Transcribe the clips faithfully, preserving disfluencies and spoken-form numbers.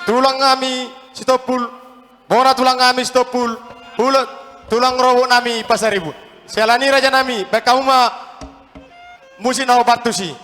Tulang nami Sitompul, bona tulang nami Sitompul, hula, tulang rorobot nami Pasaribu. Siala ni i raja nami, baen hamu ma musik na hombar tusi.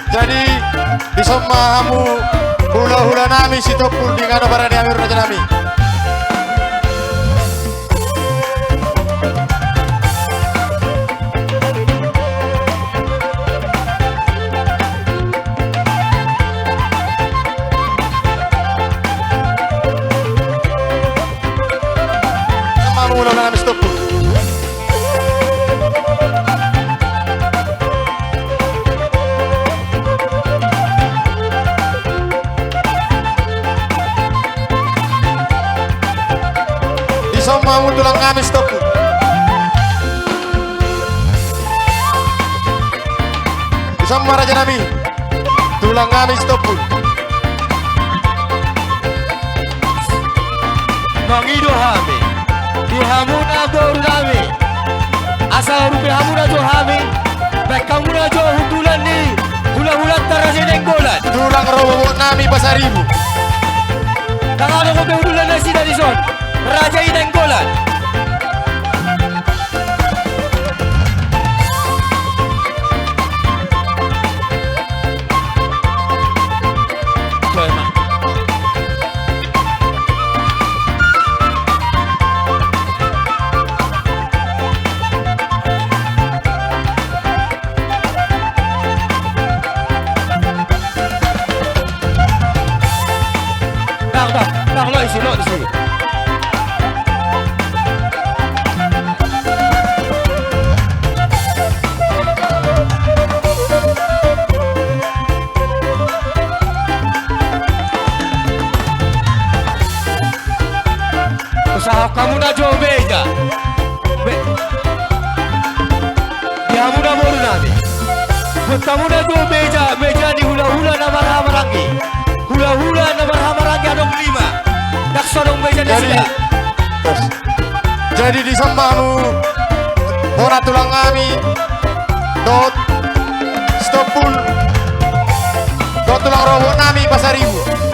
Jadi, dison ma hamu hulahula nami Sitompul, di na barani hami raja nami. Sama mula nami Sitompul. Dison ma hamu tulang nami Sitompul. Dison ma raja nami, tulang nami Sitompul. Mangido hami di hamuna boru nami, asa urupi hamuna jo hami, baen hamuna jo hundulan ni hulahulanta Raja Nainggolan. Tulang rorobot nami Pasaribu. Ndang adong dope hundulan nasida dison, Raja i Nainggolan. Hamuna boru nami, buat hamuna do meja, meja ni hulahula na marhahamaranggi. Hulahula na marhahamaranggi adong lima. Ndang so adong meja ni nasida. Jadi dison ma hamu, bona tulang nami, dohot sitompul, dohot tulang rorobot nami Pasaribu.